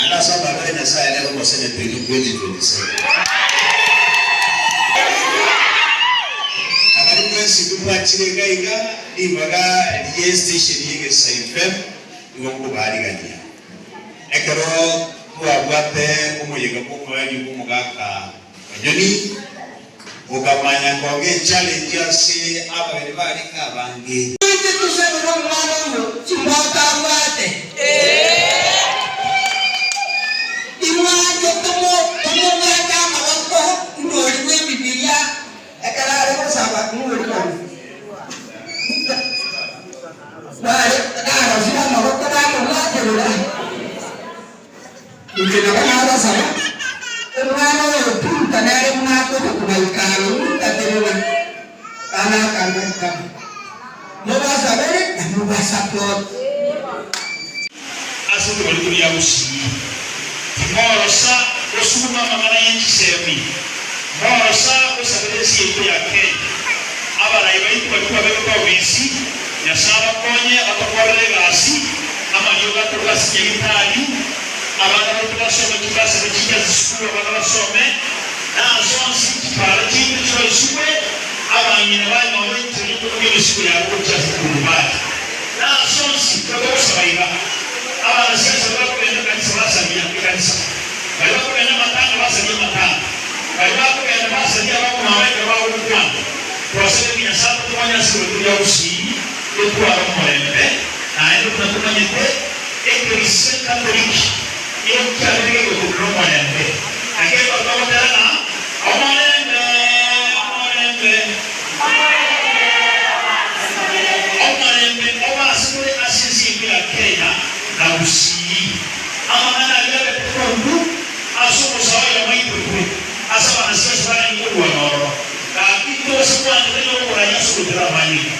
Naende ase amabera a Nyasae nere omoseneta oino 2027. Na baria mwensi mwachire iga iga ribaga rie station y'Egesae FM nigo nkobaarigania. Ekero twabwate omoyega bw'omoerio bw'omogaka Onyoni, okamanya koga echallenge ase abageni barenge abange. Inche tosabere omwana oyo chimbato abwate. Imwanche tomobwate amaboko buna oria bw'Ebibilia ekero are gosaba buna oria bari. Bare narosire amaboko namobwaterera. Inche nabo nabasaba, omwana oyo Tuta nere buna akonya kobaika aroro tatenena, kana akange kame. Mobasabere na mobasapoti. Ase ekebariko gia gusii, timorosa gosuguma amang'ana ye chisemi, morosa gosabera ense yaito ya Kenya. Abarai baito baria twabegete obisi, Nyasae abakonye batokorere egasi, amariogo atorwe ase nyagitari, abana baito basome chibasari chiche ase chisukuru abana basome, na ase onsi chipara chiaito chiroisigwe, abang'ina banyore enchera yokobokia emesigo yabo gochia ase tundubari. Na ase onsi totogosaba iga, abanasiasa baria bakogenda ekanisa basaria ekanisa, baria bakogenda amatanga basaria amatanga, baria bakogenda basaria abamwabo ekero bagokwana. Twasabire Nyasae atokonye ase ebiroto bia gusii totware omorembe, naende buna tomanyete ekerisia Katoliki nigo kiabete gegotenena omorembe. Naki ekero togotera ng'a Omorembe, omorembe, omorembe obe ase tore ase ense yaito ya Kenya na Gusii. Amang'ana aria abete kondu ase omosae oyomo aitotwe ase abanasiasa barenge korwana ororo. Gaki intwe gose mwanchete noboraia ase ogoitera amanyinga.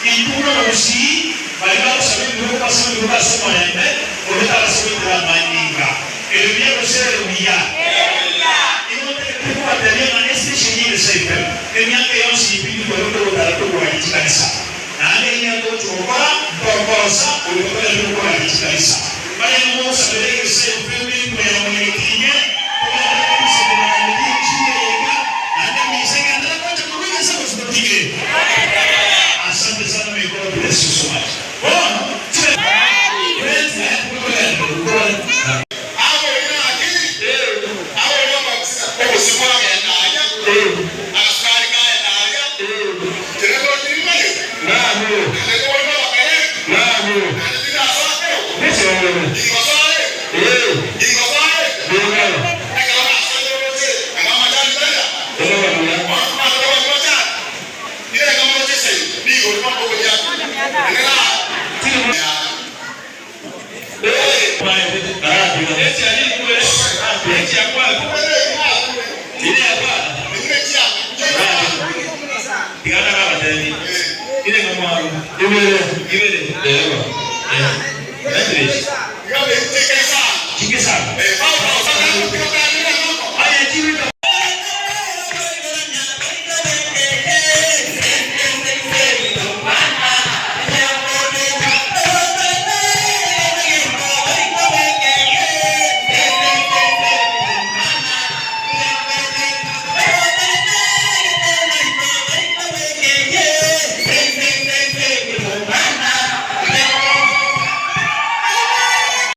Intwe buna abagusii baria bagosaba ebirogo basabe ebirogo ase omorembe, onde tabasa goitera amanyinga. Ere buya gose ere buya? Igo ntagete kobatebia ng'a estation ye Egesae FM emiaka yonsi ipindi tware togotara tokoraria chikanisa. Naende eyio nero togochia gokora, ntokorosa goika togenderere gokoraria chikanisa. Barenge mogosabera Egesae FM ime ya Mwanyagetinge, togenderere kabisa kobaranderia enchiri eye iga, naende emisa egenderere gocha korwa Egesae gose totige. Asante sana may God bless you so much. Bono chibe Friends, eh, togenderere gokora.